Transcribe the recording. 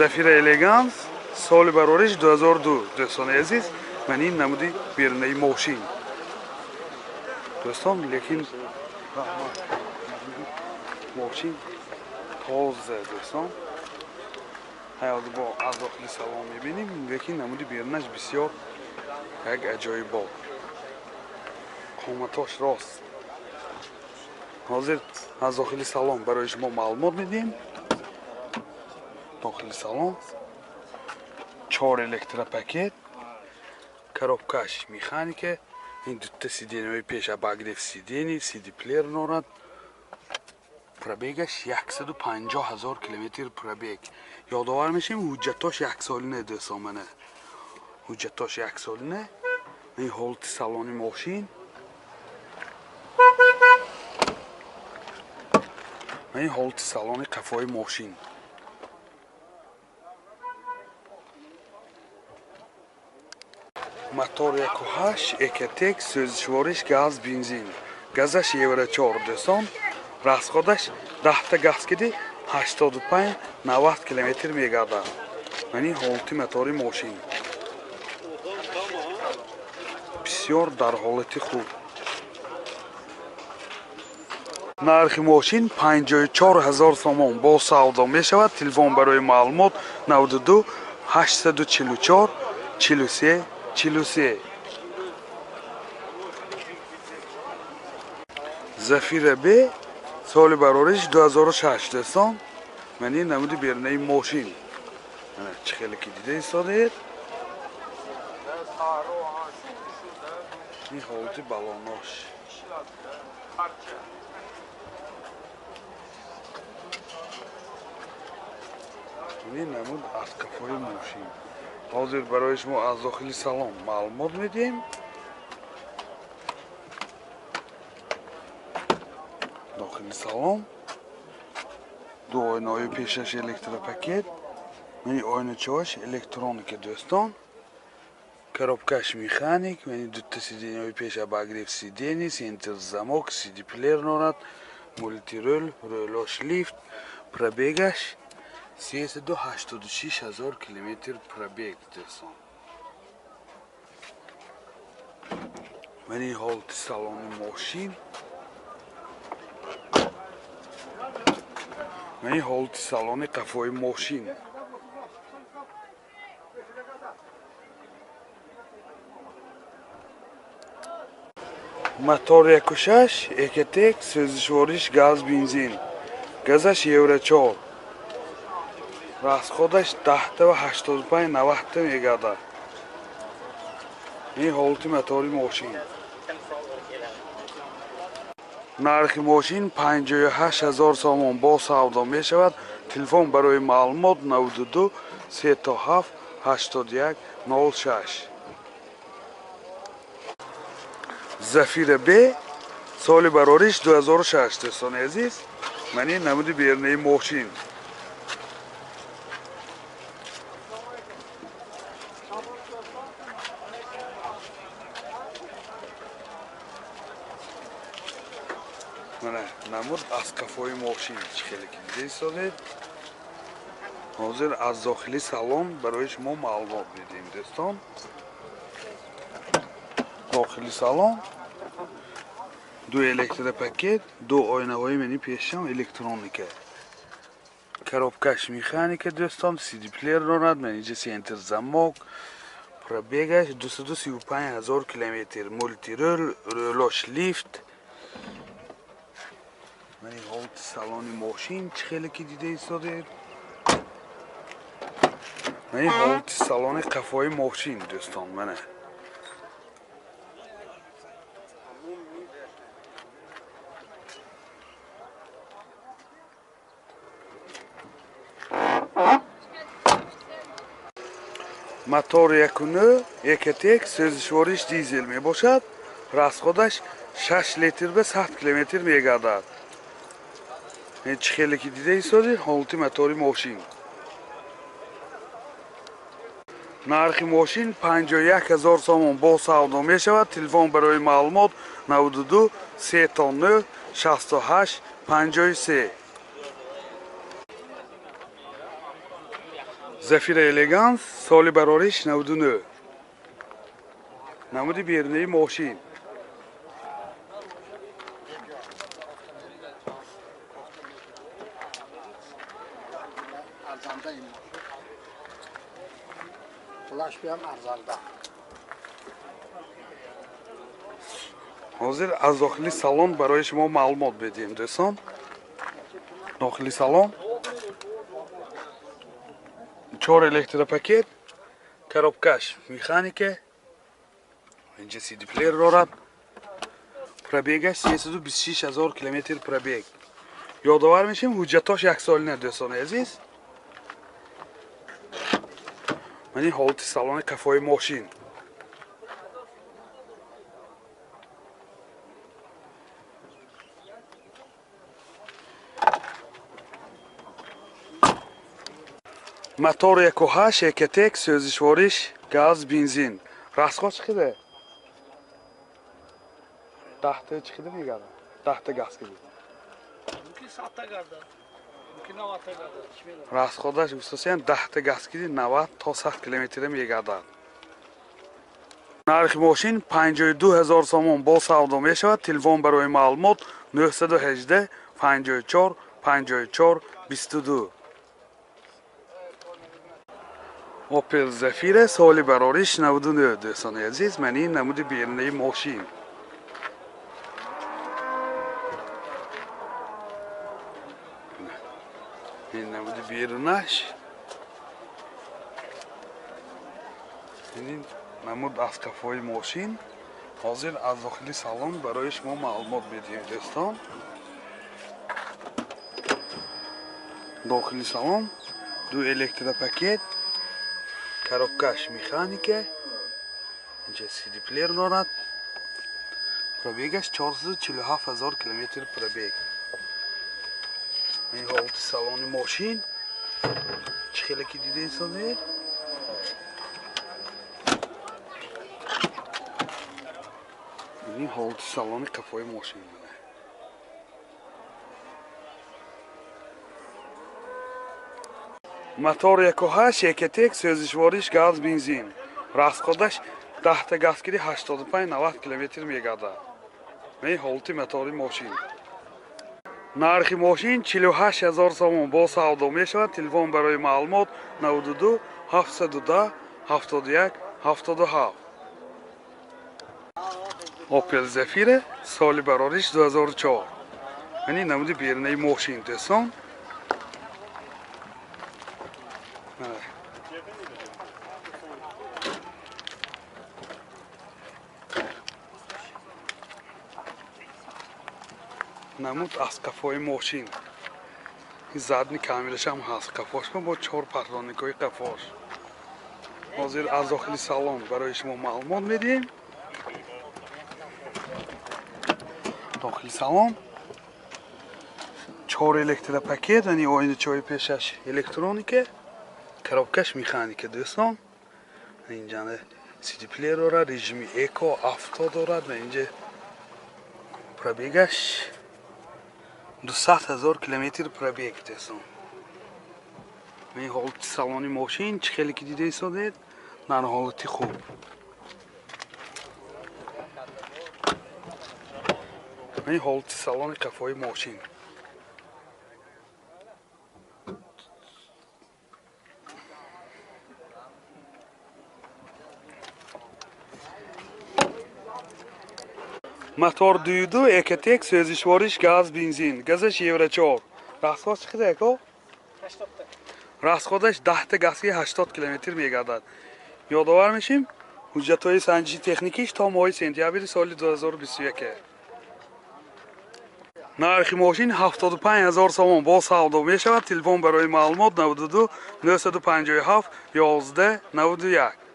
Зафира Элеганс соли барориш 2002. Дӯстони азиз, ман ин намуди берунаи мошин. Дӯстон, лекин мошин тоза, дӯстон. Ҳаёт бо аз дохили салон мебинем, лекин намуди берунаш бисёр як аҷоибот. Қоматош рост. Ҳозир аз дохили салон барои шумо маълумот медиҳем. Дохили салон 4 электропакет, коробкаш механика, ин дутта сиденьяҳои пеш обогрев сидений, CD-плеер дорад. Пробегаш 150 000 километр пробег. Ёдовар мешавем, ҳуҷҷатош яксолина, дӯстон, мана. Ҳуҷҷатош яксолина. Ин ҳолати салони мошин. Ин ҳолати салони қафои мошин. Мотор 1.8 Экотек, сӯзишвориш газ, бензин. Газаш Евро 4, дӯстон. Расходаш 10 газ киди 85-90 километр мегардад. Ман ин ҳолати мотори мошин. Бисёр дар ҳолати хуб. Нархи мошин 54 000 сомон бо савдо мешавад. Телефон барои маълумот 92 844 43 43. Зафира Б соли барориш 2006, дӯстон. Ман ин намуди берунаи мошин. Чӣ хеле ки дида истодаед. Ин ҳолати балонош. Ин намуд аз қафои мошин. Ҳозир барои шумо аз дохили салон маълумот медиҳем. Дохили салон ду оинаҳои пешаш электропакет, мани оиначаҳош электроника, дӯстон. Коробкаш механик, мани дутта сиденьяҳои пеш обогрев сидений, центр замок, CD-плеер дорад, мультирул, рӯлош лифт. Пробегаш 386 000 километр пробег, дӯстон. Мани ҳолати салони мошин. Мани ҳолати салони қафои мошин. Мотор 1.6 Экотек, сӯзишвориш газ, бензин. Газаш Евро 4. Расходаш 10 ва 85-90 мегардад. Ин ҳолати мотори мошин. Нархи мошин 58 000 сомон бо савдо мешавад. Телефон барои маълумот 92 37 81 06. Зафира Б соли барориш 2006, дӯстони азиз. Ман ин намуди берунаи мошин. Мана намуд аз қафои мошин чӣ хеле ки дида истодед. Ҳозир аз дохили салон барои шумо маълумот медиҳем, дӯстон. Дохили салон ду электропакет, ду оинаҳои мани пешам электроника. Коробкаш механика, дӯстон, CD-плеер дорад, маниҷа центр замок. Пробегаш 235 000 километр, мультирул, рӯлош лифт. Мани ҳолати салони мошин чӣ хеле ки дида истодед. Мани ҳолати салони қафои мошин, дӯстон, мана. Мотор 1.9 Экотек, сӯзишвориш дизел мебошад. Расходаш 6 литр ба 100 километр мегардад. Чӣ хеле ки дида истодед, ҳолати мотори мошин. Нархи мошин 51 000 сомон бо савдо мешавад. Телефон барои маълумот 92 39 68 53. Zafira Elegance соли барориш 99. Намуди берунаи мошин. Ҳозир аз дохили салон барои шумо маълумот медиҳем, дӯстон. Дохили салон 4 электропакет, коробкаш механика, инҷа CD плеер дорад. Пробегаш 326 000 километр пробег. Ёдовар мешем, ҳуҷҷатош яксолина, дӯстони азиз. Ман ин ҳолати салони қафои мошин. Мотор 1.8 Ecotec, сӯзишвориш газ, бензин. Расход чӣ қадар? Даҳта чӣ қадар мегардад? Даҳта газ киди. Мумкин 100 та гарда. Мумкин 90 та гарда. Расходаш гуфтасиям 10 та газ киди 90 то 100 километр мегардад. Нархи мошин 52 000 сомон бо савдо мешавад. Телефон барои маълумот 918 54 54 22. Opel Zafira соли барориш 99, дӯстони азиз. Ман ин намуди берунаи мошин. Ин намуди берунаш. Ин намуд аз қафои мошин. Ҳозир аз дохили салон барои шумо маълумот медиҳем, дӯстон. Дохили салон ду электропакет, коробкаш механика, инҷа CD плеер дорад. Пробегаш 447 000 километр пробег. Ин ҳолати салони мошин чӣ хеле ки дида истодед. Ин ҳолати салони қафои мошин. Мотор 1.8 Ecotec, сӯзишвориш газ, бензин. Расходаш 10 та газ киди 85-90 километр мегардад. Ин ҳолати мотори мошин. Нархи мошин 48 000 сомон бо савдо мешавад. Телефон барои маълумот 92 710 71 77. Opel Zafira соли барориш 2004. Ин намуди берунаи мошин, дӯстон. Намуд аз қафои мошин. Задни камерашам ҳаст. Қафош бо 4 патроникҳои қафош. Ҳозир аз дохили салон барои шумо маълумот медиҳем. Дохили салон 4 электропакет, яъне оиначаҳои пешаш электроника, коробкаш механика, дӯстон. Инҷа CD плеер дорад, режими эко, авто дорад ва инҷа пробегаш 200 000 километр пробег, дӯстон. Ин ҳолати салони мошин чӣ хеле ки дида истодед, дар ҳолати хуб. Ин ҳолати салони қафои мошин. Мотор 2.2 Ecotec, сӯзишвориш газ, бензин. Газаш Евро 4. Расход чӣ қадар, ако? 80 та. Расходаш 10 та газки 80 километр мегардад. Ёдовар мешем, ҳуҷҷатҳои санҷиши техникиш то моҳи сентябри соли 2021. Нархи мошин 75 000 сомон бо савдо мешавад. Телефон барои маълумот 92 957 11 91.